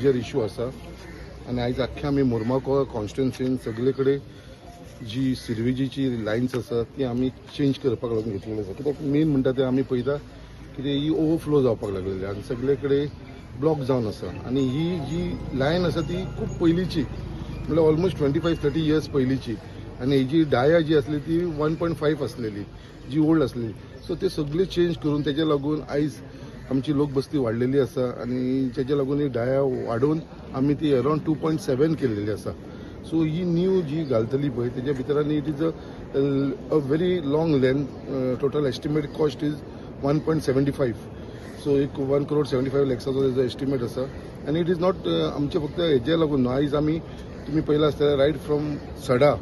Major issue आसा आनी आयज आख्ख्या आमी मुरमागोवा कॉन्स्टिट्युन्सीन सगळे कडेन जी सिर्वेजीची लायन्स आसा ती आमी चेंज करपाक लागून घेतलेली आसा. कित्याक मेन म्हणटा ते आमी पळयता कितें ही ओवरफ्लो जावपाक लागलेली आनी सगळे कडेन ब्लॉक जावन आसा आनी ही जी लायन आसा ती खूब पयलींची, म्हणल्यार ऑलमोस्ट 25-30 इयर्स पयलींची आनी हेजी डाया जी आसली ती 1.5 आसलेली, जी ओल्ड आसलेली. सो ते सगळे चेंज करून तेज्या लागून आयज आमची लोकबस्ती वाडलेली आसा आनी तेज्या लागून ही डाया वाडोवन आमी ती अरावंड 2.7 केल्लेली आसा. सो ही न्यू जी घालतली पळय तेज्या भितर आनी it is a very long length. Total estimate cost is 1.75. So एक 1 करोड 75 लॅक्साचो तेजो एस्टिमेट आसा आनी it is not आमचे फक्त हेज्या लागून न्हू. आयज आमी तुमी पळयलां आसतलें, right from Sada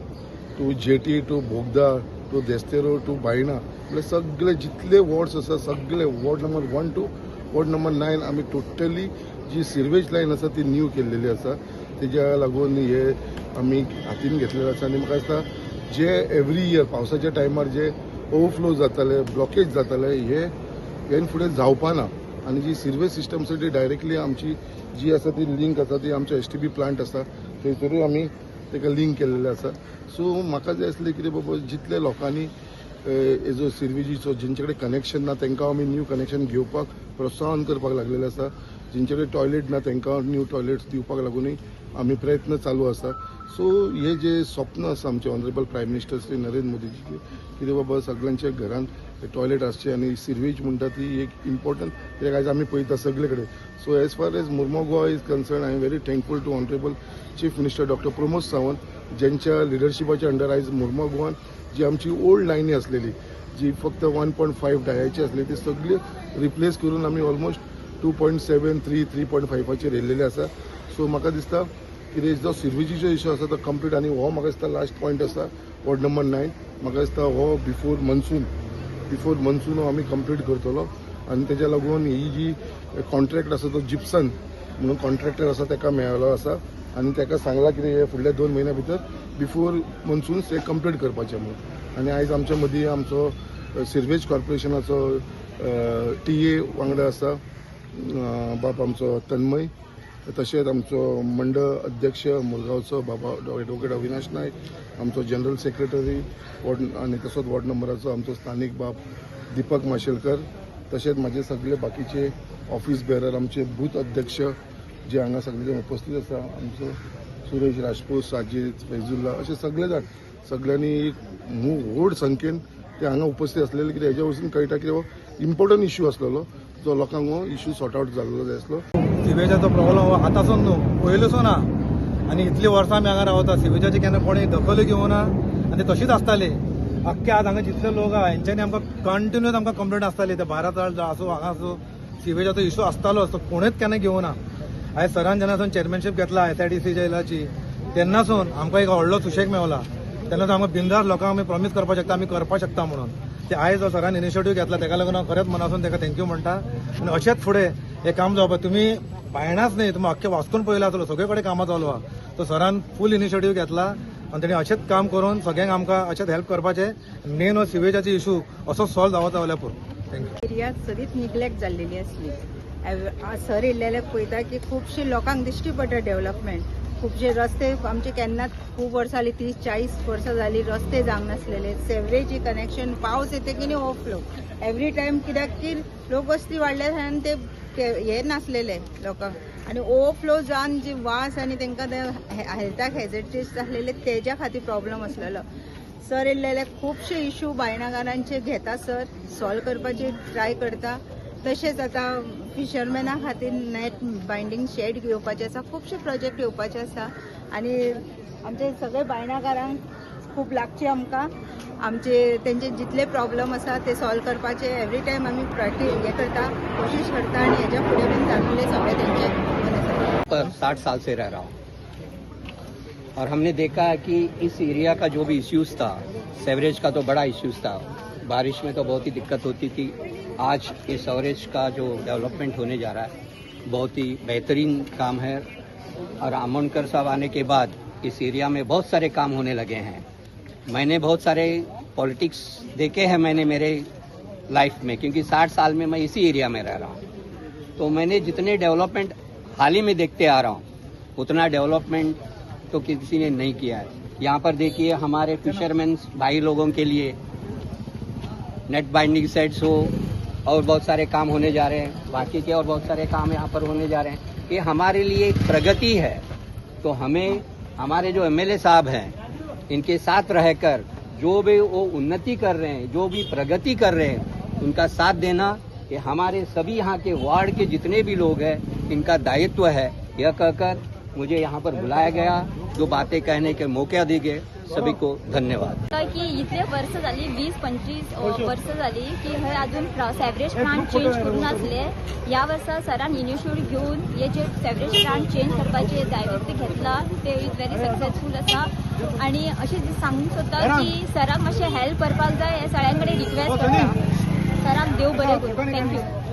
to jetty to Bogda to Desteiro to Baina, म्हणल्यार सगळे जितले वॉर्ड्स आसा, सगळे ward number 1 to ward number 9 आमी टोटली जी सिर्वेज लायन आसा ती न्यू केल्लेली आसा. तेज्या लागून हे आमी हातीन घेतलेले आसा आनी म्हाका दिसता जे एवरी इयर पावसाच्या टायमार जे ओवरफ्लो जाताले, ब्लॉकेज जाताले, हे हेन फुडें जावपा ना. आनी जी सिर्वेज सिस्टम आसा ती डायरेक्टली आमची जी आसा ती लिंक आसा, ती आमचो एसटीपी प्लांट आसा थंयसरूय आमी ताका लिंक केल्लेले आसा. सो म्हाका जाय आसलें कितें बाबा, जितले लोकांनी हेजो सिर्वेजीचो जेंचे कडेन कनेक्शन ना तांकां आमी न्यू कनेक्शन घेवपाक प्रोत्साहन करपाक लागलेलें आसा. जेंचे कडेन टॉयलेट ना तांकां न्यू टॉयलेट्स दिवपाक लागूनय आमी प्रयत्न चालू आसा. सो हे जे स्वप्न आसा आमचे honourable prime minister Shri Narendra मोदीजीचे, कितें बाबा सगळ्यांच्या घरान टॉयलेट आसचे आनी सिर्वेज म्हणटा ती एक इम्पॉर्टंट, कित्याक आयज आमी पळयता सगळे कडेन. So as far as Mormugao Goa is concern, I am very thankful to honourable Chief Minister Doctor Pramod Sawant, ज्यांच्या लिडरशिपाच्या अंडर आयज मुरमो गोवान जी आमची ओल्ड लायनी आसलेली, जी फक्त 1.5 डायाची आसली, ती सगळी रिप्लेस करून आमी ऑलमोस्ट 2.7, 3, 3.5चेर येयल्लेले आसा. सो म्हाका दिसता कितें जो सिर्वेजीचो इशू आसा तो कंप्लीट आनी हो म्हाका दिसता लास्ट पॉयंट आसा, वॉर्ड नंबर 9. म्हाका दिसता हो बिफोर मनसून हो आमी कंप्लीट करतलो. आनी तेज्या लागून ही जी कॉन्ट्रॅक्ट आसा तो जिप्सन म्हणून कॉन्ट्रॅक्टर आसा ताका मेळ्ळो आसा आनी ताका सांगलां कितें हे फुडल्या 2 म्हयन्या भितर बिफोर मनसून हे कंप्लीट करपाचें म्हणून. आनी आयज आमच्या मदीं आमचो सिर्वेज कॉर्पोरेशनाचो टीए वांगडा आसा, बाब आमचो तन्मय, तशेंच आमचो मंडळ अध्यक्ष मुरगांवचो बाबा एडवोकेट अविनाश नायक, आमचो जनरल सेक्रेटरी वॉर्ड आनी तसोच वॉर्ड नंबराचो आमचो स्थानीक बाब दीपक माशेलकर, तशेंच म्हाजे सगळे बाकीचे ऑफिस बेरर, आमचे बूथ अध्यक्ष जे हांगा सगळे जाण उपस्थित आसा, आमचो सुरेश राजपूत, साजीद फैजुल्ला, अशे सगळे जाण सगळ्यांनी एक व्हड संख्येन ते हांगा उपस्थित आसलेले. कित्याक हेज्या वचून कळटा की हो इम्पॉर्टंट इश्यू आसलेलो, जो लोकांक हो इश्यू सॉर्ट आवट जाल्लो जाय आसलो. सिवेजाचो प्रॉब्लम हो आतांसून न्हू, पयलूसून आहा आनी इतली वर्सां आमी हांगा रावता, सिवेजाची केन्ना कोणी दखल घेवना आनी ते तशीच आसताली. आख्खे आज हांगा जितले लोक आहा हेंच्यांनी आमकां कंटिन्यूस आमकां कंप्लेंट आसताली. ते बारा आसूं, हांगा आसूं, सिवेजाचो इशू आसतालोच, तो कोणेच केन्ना घेवना. आयज सरान जेन्नासून चेअरमॅनशीप घेतला एसआयडीसी जेलाची, तेन्नासून आमकां एक व्हडलो सुशेग मेवला. तेन्ना आमकां बिंदास लोकांक आमी प्रॉमीस करपाक शकता, आमी करपाक शकता म्हणून. ते आयज जो सरान इनिशिएटीव घेतला तेका लागून हांव खरेंच मनासून ताका thank you म्हणटा. आनी अशेंच फुडें हें काम जावपाक, तुमी बायणाच न्ही, तुमी आख्खे वास्कोन पळयला आसतलो, सगळे कडेन कामां चालू आहा. सो सरान फूल इनिशिएटीव घेतला आनी तेणी अशेंच काम करून सगळ्यांक आमकां अशेंच हेल्प करपाचें. मेन हो सिवेजाचो इशू असो सॉल्व जावत रावल्यार पुरो. Thank you. Area सदींच निग्लेक्ट जाल्लेली आसली. सर येयल्लेले पळयता की खुबशे लोकांक दिश्टी पडटा डेव्हलपमेंट. खुबशे रस्ते आमचे केन्नाच खूब वर्सां जाली, 30-40 वर्सां जाली रस्ते जावंक नासलेले. सेवरेज कनेक्शन पावस येता की न्ही ओवरफ्लो एवरी टायम, कित्याक की लोकवस्ती वाडल्या कारणान ते ते हे नासलेले लोकांक आनी ओवरफ्लो जावन जी वास आनी तांकां ते हेल्थाक हेजर्ड आसलेले, तेज्या खातीर प्रॉब्लम आसलेलो. सर येयल्लेले खुबशे इशू बायणागारांचे घेता सर, सॉल्व करपाची ट्राय करता. तशेंच आतां फिशरमॅना खातीर नॅट बायंडींग शेड घेवपाचे आसा, खुबशे प्रोजेक्ट येवपाचे आसा आनी आमचे सगळे बायणाकारांक खूब लागचे आमकां आमचे तेंचे जितले प्रॉब्लम आसा ते सॉल्व करपाचे एवरी टायम आमी प्रॅक्टीस हे करता, कोशिश करता आनी हेज्या फुडें बीन जातले सगळे तेंचे आसा. पर 60 साल से रह रहा हूँ और हमने देखा है कि इस एरिया का जो भी इश्यूज था, सेवरेज का तो बड़ा इश्यूज था, बारिश में तो बहुत ही दिक्कत होती थी. आज ये सेवरेज का जो डेवलपमेंट होने जा रहा है, बहुत ही बेहतरीन काम है और आमोणकर साहब आने के बाद इस एरिया में बहुत सारे काम होने लगे हैं. मैंने बहुत सारे पॉलिटिक्स देखे हैं मैंने मेरे लाइफ में, क्योंकि 60 साल में मैं इसी एरिया में रह रहा हूँ. तो मैंने जितने डेवलपमेंट हाल ही में देखते आ रहा हूँ, उतना डेवलपमेंट तो किसी ने नहीं किया है। यहाँ पर देखिए, हमारे फिशरमैन भाई लोगों के लिए नेट बाइंडिंग सेट्स हो और बहुत सारे काम होने जा रहे हैं, बाकी के और बहुत सारे काम यहाँ पर होने जा रहे हैं। ये हमारे लिए एक प्रगति है। तो हमें हमारे जो एमएलए साहब हैं, इनके साथ रहकर जो भी वो उन्नति कर रहे हैं, जो भी प्रगति कर रहे हैं, उनका साथ देना ये हमारे सभी यहाँ के वार्ड के जितने भी लोग हैं, इनका दायित्व है। यह कहकर मुझे यहाँ पर बुलाया गया, जो बातें कहने के मौका दिए गए, सभी को धन्यवाद। की इतले वर्सां जाली, 20-25 वर्सां जाली की हय अजून सेवरेज प्लांट चेंज करूंक नासले. ह्या वर्सा सरान इनिशिएटीव घेवन हे जे सेवरेज प्लांट चेंज करपाचे दायित्व घेतला, ते is very successful आसा. आनी अशें सांगूंक सोदता की सराक मातशें हेल्प करपाक जाय, हे सगळ्यां कडेन रिक्वेस्ट करता. सराक देव बरें करूं. Thank you.